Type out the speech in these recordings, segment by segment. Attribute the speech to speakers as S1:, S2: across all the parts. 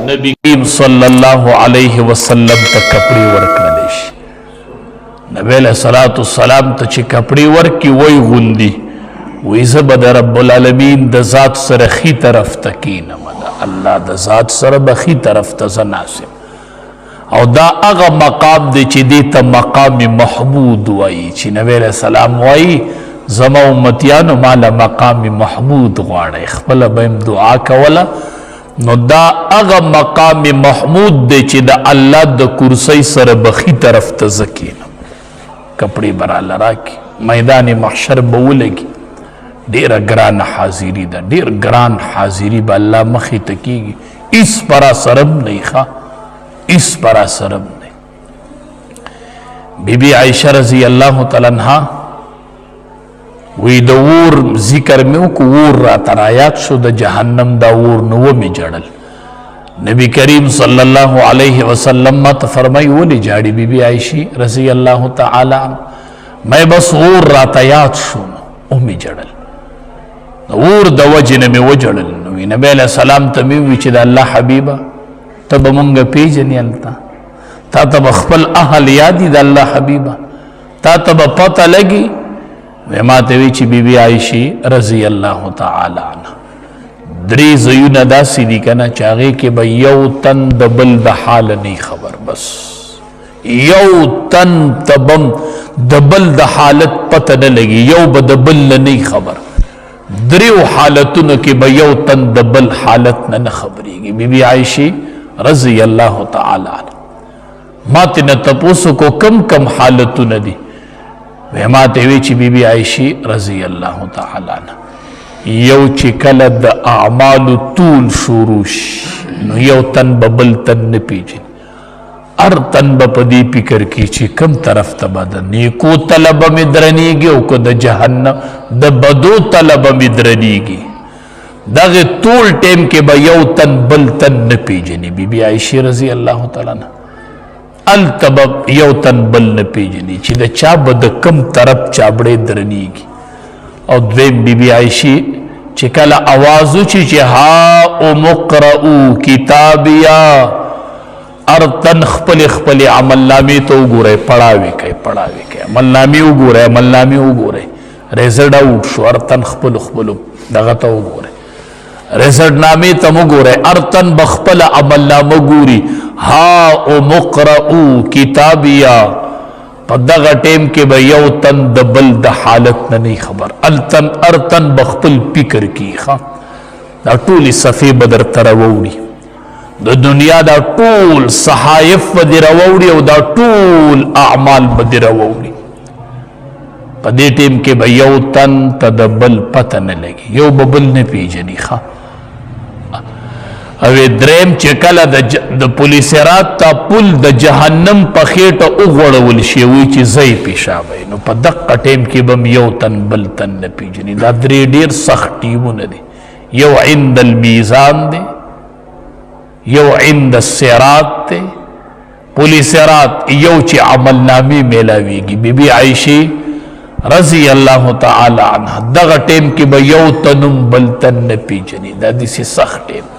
S1: نبی کریم صلی الله علیه وسلم ته کپڑے ورکړل شي. نبی علیہ الصلوۃ والسلام ته چې کپڑے ورکی وای غوندي، وې زه به د رب العالمین د ذات سره خي طرف ته کینم، د الله د ذات سره به خي طرف ته زه ناست. او دا هغه مقام دی چې دې ته مقام محمود وایي، چې نبی علیہ السلام وایي زما امتیانو ماله مقام محمود غواړئ، خپله به یې دعا کوله. نو دا هغه مقام محمود دی چې د الله د کرسۍ سره به ښي طرف ته زه کښېنم، کپړې به راله راکړي، میدان محشر به ولګي. ډېره ګرانه حاضري ده، ډېر ګران حاضري به الله مخې ته کېږي، هېڅ به راسره هم نه وي، ښه هېڅ به راسره هم نه وي. بی بی عایشه رضی الله تعالی عنها وی د اور ذکر مې وکړو، اور راته رایاد شو، د جهنم دا اور، نو ومې ژړل. نبی کریم صلی الله علیه وسلم ما ته فرمایي ولې ژاړي بی بی عایشې رضی الله تعالی عنها؟ مې بس اور راته یاد شو نو ومې ژړل، د اور د وجې نه مې وژړل. نو نبی علیه السلام ته مې وویل چې د الله حبیبه، ته به مونږ پېژنې، هلته تا ته به خپل اهل یاد دي، د الله حبیبه تا ته به پته لګي. وی ما ته وی چې بی بی عایشې رضی الله تعالی عنها، درې ځایونه داسې دي که نه چې هغې کې به یو تن د بل د حاله نه خبر، بس یو تن ته به د بل د حالت پته نه لګي، یو به د بل نه نه خبر. دریو حالتونو کې به یو تن د بل حالت نه نه خبرېږي. بی بی عایشې رضی الله تعالی عنها ما ته نه تپوس کو کم کم حالتونه دي؟ وی ما ته وی چې بی بی عایشې رضی الله تعالی عنها، یو چې کله د اعمالو طول شروع شي نو یو تن به بل تن نه پیژني، هر تن به په دې فکر کې چې کم طرف ته به د نیکو طلب مې درنیږي او که د جهنم د بدو طلب مې درنیږي. دغه ټول ټیم کې به یو تن بل تن نه پیژني. بی بی عایشې رضی الله تعالی عنها هلته به یو تن بل نه پیژني چې د چا به د کم طرف چابړې درنیږي. او دویم بی بی عایشې چې کله اواز وشي چې ها امقرؤ کتابیا، هر تن خپل خپل عمل نامې ته وګورئ، پړاوې کوي، پړاوې کوي، عمل نامې وګورئ، عمل نامې وګورئ، رزلټ اوټ شو، هر تن خپل خپل دغه ته وګورئ، رزلټ نامې ته وګورئ، هر تن به خپل عمل نامه ګوري. ها امقرؤ کتابیا، په دغه ټیم کې به یو تن د بل د حالت نه نه خبر، التن هر تن به خپل فکر کوي. ښه دا ټولې صفحې به درته راوړي، د دنیا دا ټول صحایف به دې راوړي او دا ټول اعمال به دې راوړي. په دې ټیم کې به یو تن ته د بل پته نه لګي، یو به بل نه پیژني. ښه او دریم چې کله د پل صراط ته پل د جهنم په خېټه وغوړول شي، وایي چې ځای پیشابوي، نو په دقه ټیم کې به هم یو تن بل تن نه پیژني. دا درې ډېر سخت ټیمونه دي، یو عند المیزان دی، یو عند الصراط دی، پل صراط، یو چې عمل نامې میلاویږي. بی بی عایشې رضی الله تعالی عنها دغه ټیم کې به یو تنم بل تن نه پیژني، دا داسې سخت ټیم دی.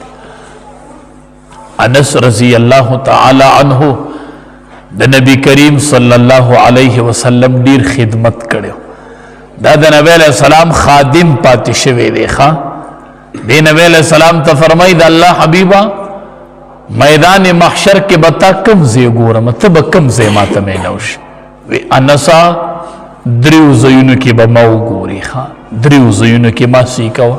S1: انس رضی الله تعالی عنه د نبی کریم صلی الله علیه وسلم ډیر خدمت کړو، دا د نبی علیہ السلام خادم پاتې شوی دی. ښه دی نبی علیہ السلام ته فرمایي د الله حبیبه، میدان محشر کې به تا کم ځای ګورم، ته به کم ځای ماته میلاو شي؟ وی انسا دریو ځایونو کې به ما وګوري. ښه دریو ځایونو کې ما سی کوه،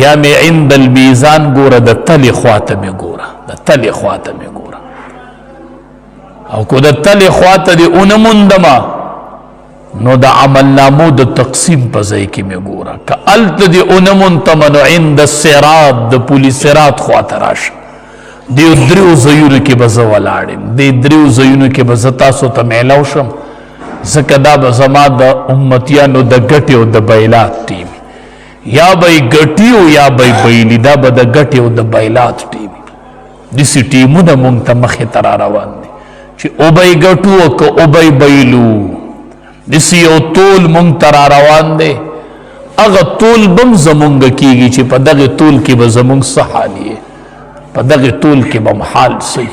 S1: یا مې عند المیزان ګوره، د تلې خواته مې ګوره، د تلې خواته مې ګوره، او که د تلې خواته دې ونه موندمه نو د عمل نامو د تقسیم په ځای کې مې ګوره، که هلته دې ونه موندمه نو عند الصراط د پل صراط خواته راشه. دې دریو ځایونو کې به زه ولاړ یم، دې دریو ځایونو کې به زه تاسو ته میلاو شم، ځکه دا به زما د امتیانو د ګټې او د بیلات ټیم، یا به یې ګټي او یا به یې بایلي، دا به د ګټې او د بیلات ټیم. داسې ټیمونه مونږ ته مخې ته را روان دي چې وبه یې ګټو او که وبه یې بایلو. داسې یو تول مونږ ته را روان دی، هغه تول به هم زمونږ کېږي چې په دغه تول کې به زمونږ څه حال یې. په دغه تول کې به حال سي.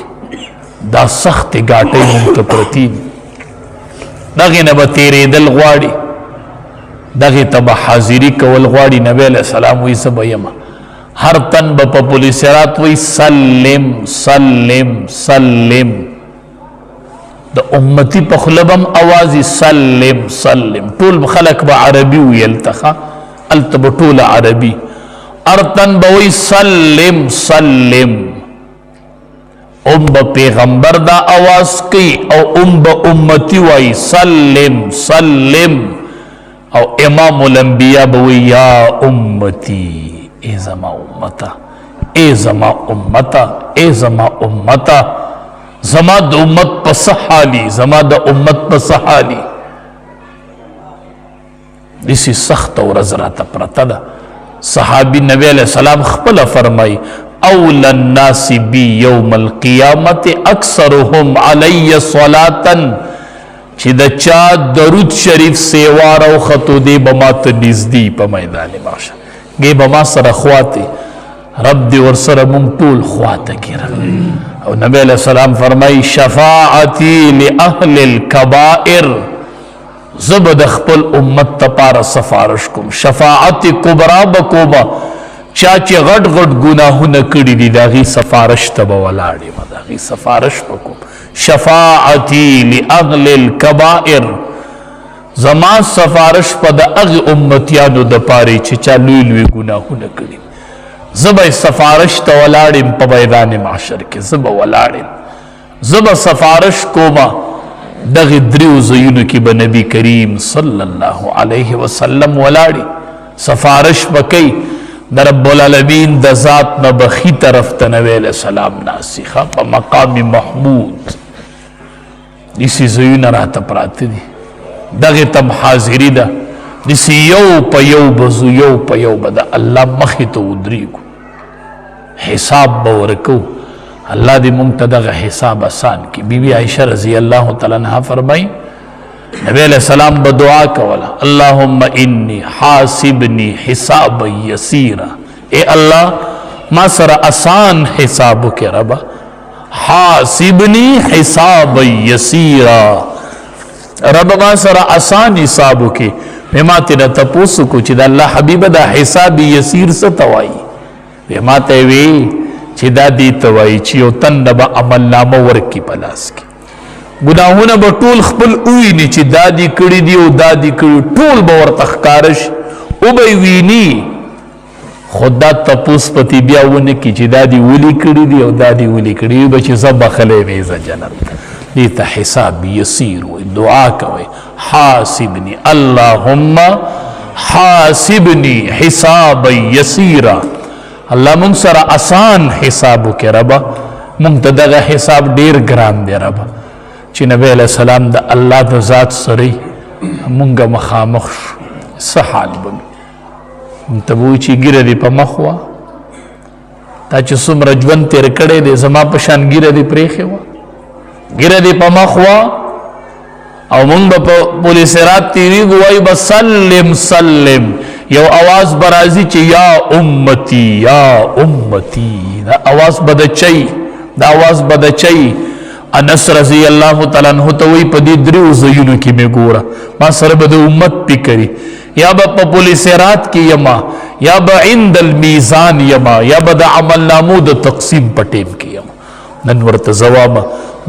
S1: دا سختې ګاټۍ مونږ ته پرتې دي، دغې نه به تېرېدل غواړي، دغې ته به حاضري کول غواړي. نبی علیه السلام وایي زه به یم، هر تن به په پل صراط وایي سلم سلم سلم. د امتی په خوله به هم اواز وي سلم سلم. ټول خلک به عربي وي هلته، ښه هلته به ټوله عربي. هر تن به وایي سلم سلم. ام به پیغمبر دا اواز کوي او ام به امتی وایي سلم سلم. او امام الانبیاء به وایي یا امتی، ای زما امته، ای زما امته، ای زما امته، زما د امت په څه حالي، زما د امت په څه حالي. داسې سخته ورځ راته پرته ده. صحابي نبی علیه السلام خپله فرمایي اولی الناس بی یوم القیامت اکثرهم علی صلاة، چې د چا درود شریف سیوا راوختو دی به ما ته نږدې په میدان محشر کې به ما سره خواته، رب دې ورسره مونږ ټول خواته کړي رب. او نبی علیه السلام فرمایي شفاعتي لأهل الکبائر، زه به د خپل امت لپاره سفارش کوم، شفاعت کبرا به کوم، چا چې غټ غټ ګناهونه کړي دي د هغې سفارش ته به ولاړ یم، د هغې سفارش به کوم. شفاعتي لأهل الکبائر، زما سفارش په د هغې امتیانو دپاره چې چا لوی لوی ګناهونه کړي، زه به سفارش ته ولاړ یم په میدان محشر کې، زه به ولاړ یم، زه به سفارش کوم. دغې دریو ځایونو کې به نبی کریم صلی الله علیه وسلم ولاړي، سفارش به کوي. د رب العالمین د ذات نه به ښي طرف ته نبی علیه السلام ناست وي، ښه په مقام محمود. داسې ځایونه راته پراته دي، دغې ته هم حاضري ده. داسې یو په یو به ځو، یو په یو به د الله مخې ته ودرېږو، حساب به ورکوو. الله دې مونږ ته دغه حساب آسان کړي. بی بی عائشہ رضی الله تعالی عنها فرمایي نبی علیہ السلام به دعا کوله اللهم انی حاسبنی حسابا یسیرا، اے الله ما سره آسان حساب وکړه ربا، حاسبنی حسابا یسیرا، رب ما سره آسان حساب وکړي. ما ته نه تپوس وکړو چې د الله حبیب دا حساب یسیر څه ته وایي؟ ما ته وی چې دا دې ته وایي چې یو تن نه به عملنامه ورکړي په لاس کې، ګناهونه به ټول خپل وویني چې دا دې کړي دي او دا دې کړي، ټول به ورته ښکاره شي، وبه یې ویني، خو دا تپوس به ترې بیا ونه کړي چې دا دې ولې کړي دي او دا دې ولې کړي، وایي به چې زه بخښلی مې زه جنت ته. دې ته حساب یسیر وایي. دعا کوئ حاسبني اللهم حاسبني حسابا یسیرا، الله مونږ سره آسان حساب وکړي ربا، مونږ ته دغه حساب ډیر ګران دی ربا، چې نبی علیه السلام د الله د ذات سره مونږ مخامخ شو، څه حال به وي؟ مونږ ته به وایي چې ږیره دې په مخ وه، تا چې څومره ژوند تېر کړی دی زما په شان ږیره دې پرېښې وه، ږیره دې په مخ وه، او مونږ به په پل صراط تېرېږو، وایي به سلم سلم، یو اواز به راځي چې یا امتی یا امتی، دا اواز به د چي، دا اواز به د چي. انس رضی الله تعالی عنہ ته وایي په دې دریو ځایونو کې مې ګوره، ما سره به د امت فکري، یا به په پل صراط کې یما، یا به عند المیزان یما، یا به د عملنامو د تقسیم په ټیم کې یما. نن ورته ځواب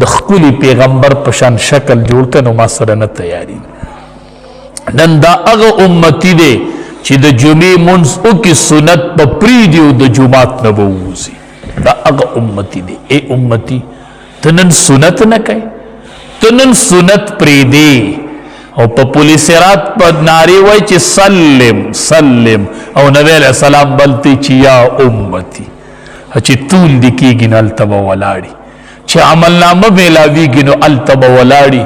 S1: د ښکلي پیغمبر په شان شکل جوړ کړه، نو ما سره نه تیاری. نن دا هغه امتی دی چې د جمعې مونځ وکړي، سنت به پرېږدي او د جومات نه به ووځي. دا هغه امتی دی. ای امتی، ته نن سنت نه کوې، ته نن سنت پرېږدې او په پل صراط په نارې وایي چې سلم سلم، او نبی علیه السلام بلته چې یا امتی، چې تول دې کېږي نو هلته به ولاړي، چې عملنامه میلاویږي نو هلته به ولاړي.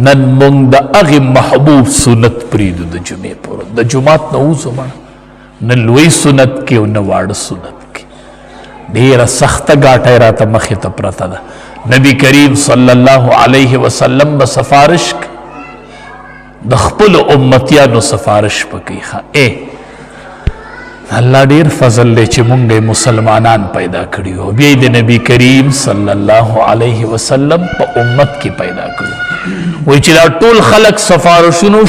S1: نن مونږ د هغې محبوب سنت پرېږدو د جمعې په ورځ، د جومات نه وځو مړه، نه لوی سنت کې او نه واړه سنت کې. ډېره سخته ګاټه راته مخې ته پرته ده. نبی کریم صلی الله علیه وسلم به سفارش د خپلو امتیانو سفارش به کوي. ښه ای الله ډیر فضل دی چې مونږ مسلمانان پیدا کړي او بیا د نبی کریم صلی الله علیه وسلم په امت کې پیدا کړو. وای چې دا ټول خلق سفارشونو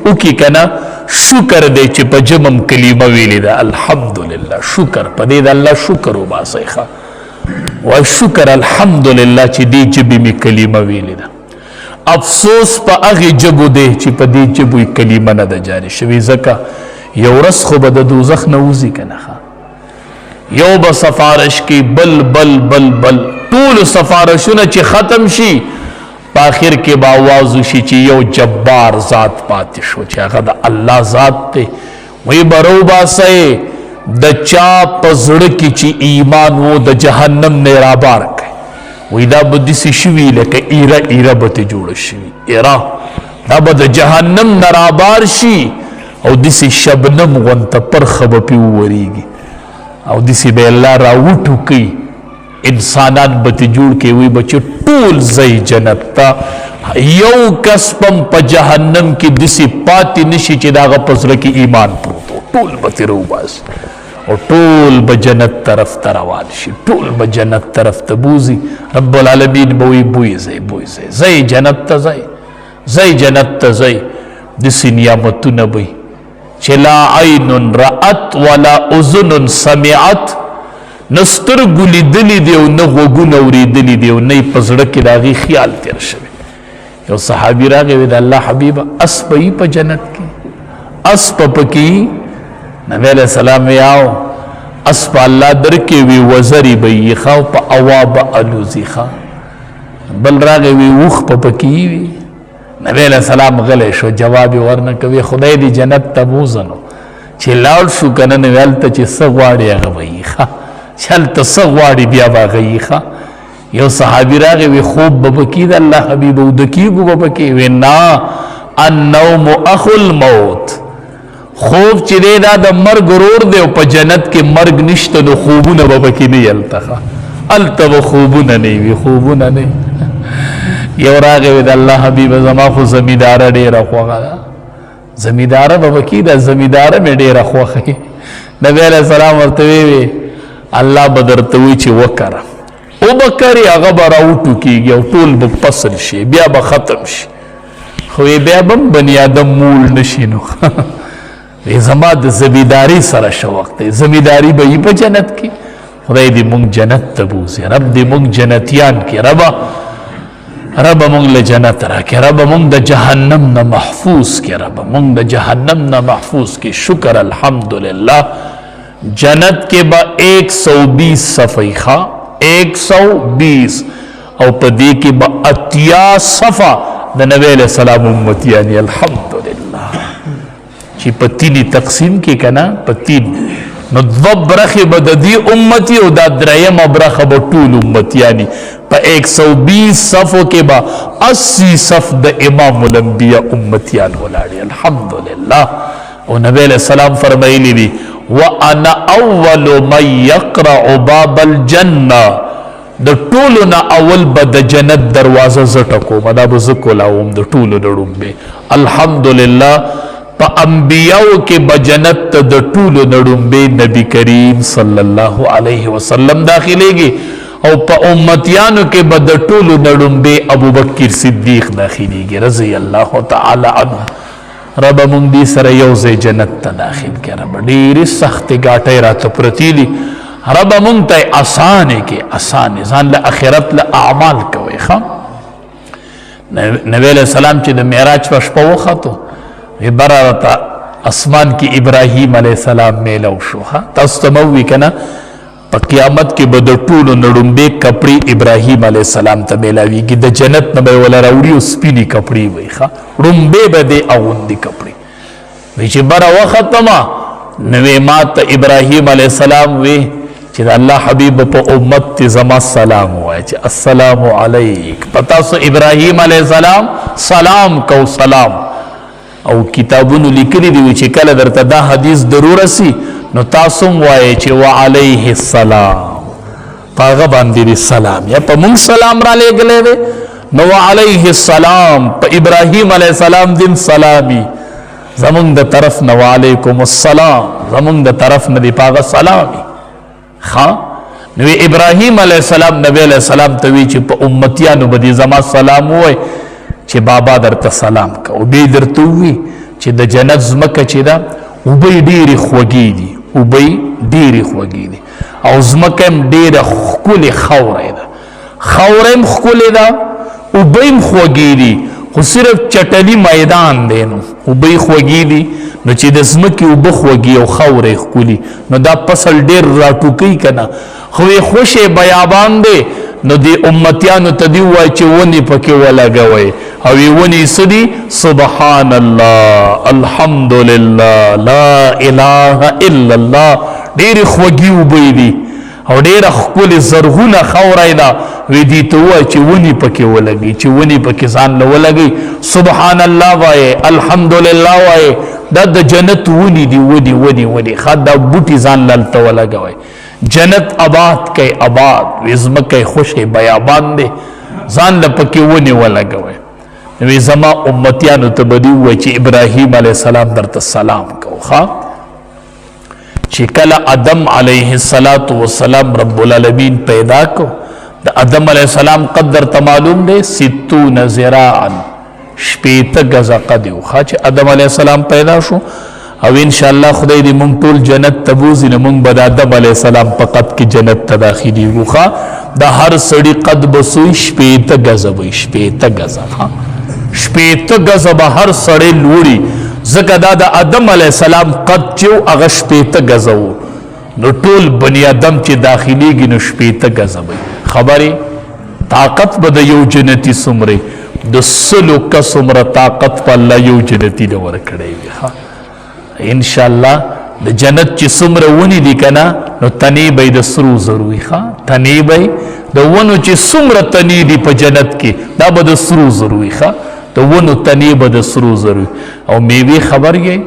S1: وکي کنه، شکر دی چې په جمم کلمه ویلې ده، الحمدلله. شکر په دې د الله شکر وباسئ. ښه وای شکر الحمدلله چې دې ژبې مې کلمه ویلې ده. افسوس په هغې ژبو دی چې په دې ژبو یې کلمه نه ده جاري شوې، ځکه یو ورځ خو به د دوزخ نه وځي که نه. ښه یو به سفارش کوي، بل بل بل بل، ټول سفارشونه چې ختم شي په آخر کې به آواز وشي چې یو جبار ذات پاتې شو چې هغه د الله ذات دی. وایي به راوباسئ د چا په زړه کې چې ایمان و د جهنم نه یې رابار کړئ. وایي دا به داسې شوي لکه ایره ایره به ترې جوړه شوي، ایره دا به د جهنم نه رابار شي او داسې شبنم غونته پرخه به پرې وورېږي او داسې به الله راوټوکوي، انسانان به ترې جوړ کړي. وایي به چې ټول ځای جنت ته، یو کس به هم په جهنم کې داسې پاتې نه شي چې د هغه په زړه کې ایمان پروت و، ټول به ترې راوباسي او ټول به جنت طرف ته روان شي، ټول به جنت طرف ته بوځي. رب العالمین به وایي بوی ځئ بوی ځئ، ځئ جنت ته ځئ، ځئ جنت ته ځئ. داسې نعمتونه به وي چې لا عین رأت ولا اذن سمعت، نه سترګو لیدلي دي او نه غوږونه اورېدلي دي او نه یې په زړه کې د هغې خیال تېر شوی. یو صحابي راغی وی د الله حبیبه اس به یي په جنت کې، اس به پکې؟ نبی علیه السلام وی آو اس په الله درکې، وی وزرې به یي ښه او په هوا به الوزي ښه. بل راغی وی اوښ به پکې وي. نبی علیه السلام غلی شو، جواب یې ورنه کوي. خدای دې جنت ته بوځه نو چې لاړ شو که نه، نو هلته چې څه غواړي هغه به یي ښه، چې هلته څه غواړي بیا به هغه یي ښه. یو صحابي راغی وی خوب به پکې د الله حبیب اوده کېږو به پکې؟ وی نه، النوم اخو الموت، خوب چې دی دا د مرګ ورور دی او په جنت کې مرګ نشته، نو خوبونه به پکې نه وي هلته ښه، هلته به خوبونه نه وي، خوبونه نه. یو راغی وی د الله حبیب زما خو زمینداره ډېره خوښه ده، زمینداره به پکې ده، زمینداره مې ډېره خوښه. نبی علیه السلام ورته وی الله به درته وایي چې وکره، وبه کرې، هغه به راوټوکېږي او ټول به فصل شي، بیا به ختم شي، خو یې بیا به هم بني آدم مول نه شي. نو وی زما د زمیندارۍ سره شوق دی، زمینداري به یي په جنت کې. خدای دې مونږ جنت ته بوځي، رب دې مونږ جنتیان کړي، ربه رب مونږ له جنت راکړي، رب مونږ د جهنم نه محفوظ کړي، رب مونږ د جهنم نه محفوظ کړي. شکر الحمدلله. جنت کې به 120 صفحې ښه، 120، او په دې کې به 80 صفحه د نبی علیه السلام امتیان. الحمدلله چې په تین تقسیم کې که نه، په تین نو دوه برخې به د دې امتي او دا درېیمه برخه به ټول امتیاني. په 120 صفو کې به 80 صف د امام الانبیا امتیان ولاړي. الحمدلله. او نبی علیه السلام فرمایلی دي وانا اول من یقرع باب الجنه، د ټولو نه اول به د جنت دروازه زه ټکوم، دا به زه کولاوم د ټولو نه ړومبی. الحمدلله په انبیاو کې به جنت ته د ټولو نه ړومبی نبی کریم صلی الله علیه وسلم داخلېږي، او په امتیانو کې به د ټولو نه ړومبی ابوبکر صدیق داخلېږي رضی الله تعالی عنه. رب مونږ دې سره یو ځای جنت ته داخل کړي. رب ډېرې سختې ګاټۍ راته پرتې دي، رب مونږ ته یې اسانې کړي، اسانې ځان له اخرت له اعمال کوئ. ښه نبی علیه السلام چې د معراج په شپه وختو، وی بره راته اسمان کې ابراهیم علیه السلام میلاو شو. ښه تاسو ته مه ووي که نه، په قیامت کې به د ټولو نه ړومبی کپړې ابراهیم علیه السلام ته میلاویږي، د جنت نه به یې وله راوړي او سپینې کپړې وي. ښه ړومبی به دی اغوندي کپړې. وی چې بره وختمه نو وی ما ته ابراهیم علیه السلام وی چې د الله حبیب په امت ته زما سلام ووایه چې السلام علیک، په تاسو ابراهیم علیه السلام سلام کو سلام. او کتابونو لیکلي دي چې کله درته دا حدیث درورسي نو تاسو هم وایئ چې وعلیه السلام، په هغه باندې دې سلام، یا په مونږ سلام را لېږلی دی نو وعلیه السلام، په ابراهیم علیه السلام دې سلامي. زمونږ د طرف نه وعلیکم السلام، زمونږ د طرف نه دی پاغه سلام. ښه، نو ابراهیم علیه السلام نبی علیه السلام ته وی چې په امتیانو به دې زما سلام ووایي چې بابا درته سلام که، او بیا درته ووایي چې د جنت ځمکه چې ده اوبه یې ډېرې خوږې دي، اوبه یې ډېرې خوږې دي، او ځمکه هم ډېره ښکلې خاوره ده، خاوره هم ښکلې ده، اوبه هم خوږې دي، خو صرف چټلي میدان دی، نو اوبه یې خوږې دي. نو چې د ځمکې اوبه خوږې او خاوره یې ښکلي، نو دا فصل ډېر راټوکوي که نه، خو یې خوشې بیابان دی. نو دې امتیانو ته دې ووایي چې ونې پکې ولګوئ، او یې ونې څه دي؟ سبحان الله، الحمدلله، لا اله الا الله. ډېرې خوږې اوبه دي او ډېره ښکلې زرغونه خاوره یې ده. وی دې ته ووایي چې ونې پکې ولګوي، چې ونې پکې ځان له ولګوي، سبحان الله وایې، الحمدلله وایې. دا د جنت ونې دي، ونې ونې ونې، ښه دا بوټي ځان له هلته ولګوئ، جنت آباد کئ، آباد وی ځمکه یې خوشې بیابان دی، ځان له پکې ونې ولګوئ. وی زما امتیانو ته به دې ووایي چې ابراهیم علیه السلام درته سلام کو. ښه، چې کله ادم علیه الصلاة والسلام رب العالمین پیدا کو، د ادم علیه السلام قد درته معلوم دی، 60 ذراعا، 60 ګزه قد یې و. ښه، چې ادم علیه السلام پیدا شو، او انشاءالله خدای دې مونږ ټول جنت ته بوځي، نو مونږ به د ادم علیه السلام په قد کې جنت ته داخلېږو. ښه، د هر سړي قد به څه وي؟ 60 ګزه به وي، 60 ګزه. ښه، 60 ګزه به هر سړی لوړي، ځکه دا د ادم علیه السلام قد چې و هغه 60 ګزه و، نو ټول بني ادم چې داخلېږي نو 60 ګزه به وي. خبرې طاقت به د یو جنتي څومره؟ د 100 کس څومره طاقت په الله یو جنتي له ورکړی وي. ښه، انشاءالله د جنت چې څومره ونې دي که نه، نو تنې به یې د سرو زرو وي. ښه، تنې به یې د ونو چې څومره تنې دي په جنت کې، دا به د سرو زرو وي. ښه، د ونو تنې به د سرو زرو وي. او میوې خبر یې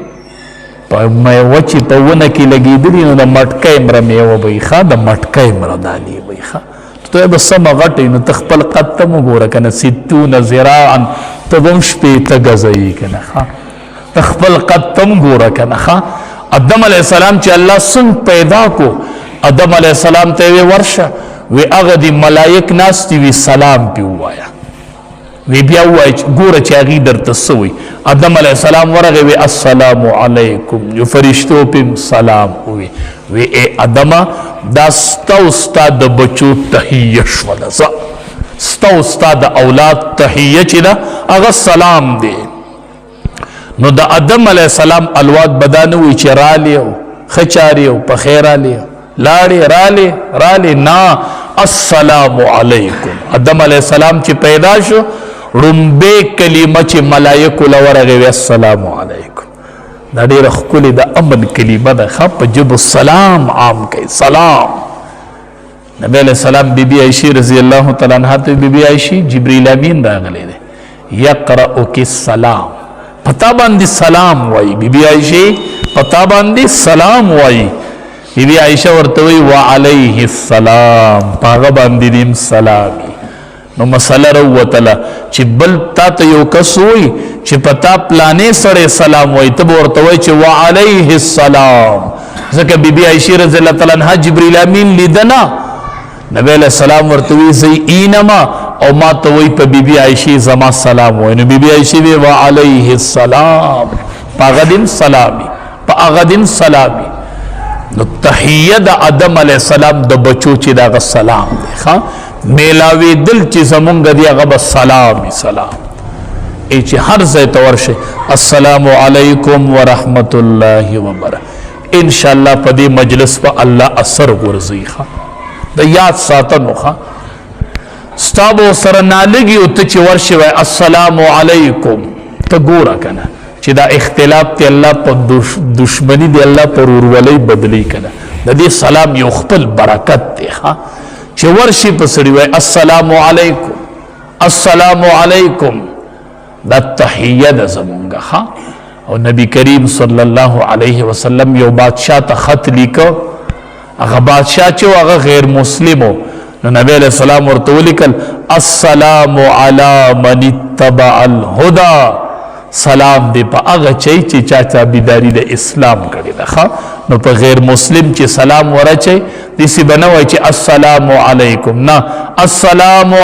S1: په میوه چې په ونه کې لګېدلي، نو د مټکۍ مره میوه به وي. ښه، د مټکۍ مره دانې به وي. ښه، ته به سمه غټه یې، نو ته خپل قد ته هم وګوره که نه، 60 ذراعا، ته به هم 60 ګزه یې که نه. ښه، ته خپل قد ته هم ګوره که نه. ښه، ادم علیه السلام چې الله څنګه پیدا کو، ادم علیه السلام ته یې ورشه، وی هغه دي ملایک ناست دي، وی سلام پې ووایه، وی بیا ووایه چې ګوره چې هغوی درته څه وایي. ادم علیه السلام ورغی، وی السلام علیکم، یو فرشتو پې هم سلام ووی. وی ای ادمه، دا ستا او ستا د بچو تحیه شوله، ځه ستا او ستا د اولاد تحیه چې ده هغه سلام دی. نو د ادم علیه السلام الواد به دا نه وایي چې رالې او ښه چارې او په خیر رالې لاړې رالې رالې، نه، السلام علیکم. ادم علیه السلام چې پیدا شو، ړومبۍ کلمه چې ملایکو له ورغې وی السلام علیکم. دا ډېره ښکلې د امن کلمه ده. ښه، په ژبو سلام عام کوي، سلام. نبی علیه السلام بی بی عایشې رضی الله تعالی عنها ته، بی بی عایشې جبرئیل امین راغلی دی، یقرأک السلام، په تا باندې سلام وایي. بی بی عایشې په تا باندې سلام وایي. بی بی عایشه ورته وایي وعلیه السلام، په هغه باندې دې هم سلام وي. نو مسله راووتله چې بل تا ته یو کس وایي چې په تا پلانې سړی سلام وایي، ته به ورته وایي چې وعلیه السلام، ځکه بی بی عایشې رضی الله تعالی عنها جبرئیل امین لیده نه. نبی علیہ السلام ورته وایي زه یې اینمه او ما ته وایي په بی بی عایشې زما سلام وایي. نو بی بی عایشې وایي وعلیه السلام، په هغه دې هم سلام وي، په هغه دې هم سلام وي. نو تحیه د ادم علیه السلام د بچو چې د هغه سلام دی. ښه، میلاوېدل چې زمونږ دی هغه به سلام وي، سلام ای چې هر ځای ته ورشئ السلام علیکم ورحمت الله وبرکاته. انشاءالله په دې مجلس په الله اثر غورځوي. ښه، د یاد ساتنو. ښه، ستا به سره نالګي او ته چې ورشې وایې السلام علیکم، ته ګوره که نه چې دا اختلاف دی الله په دشمني دی الله په ورورولۍ بدلی که نه. د دې سلام یو خپل برکت دی. ښه، چې ورشي په سړي وایي السلام علیکم السلام علیکم، دا تحیه ده زمونږ. ښه، او نبی کریم صلی الله علیه وسلم یو بادشاه ته خط لیکه، هغه بادشاه چې هغه غیر مسلم و، نو نبی علیہ السلام ورته ولیکل السلام علی من اتبع الهدی، سلام دې په هغه چي چې چا تابعداري د اسلام کړې ده. ښه، نو په غیر مسلم چې سلام ورچي داسې به نه وایي چې السلام علیکم، نه، السلام.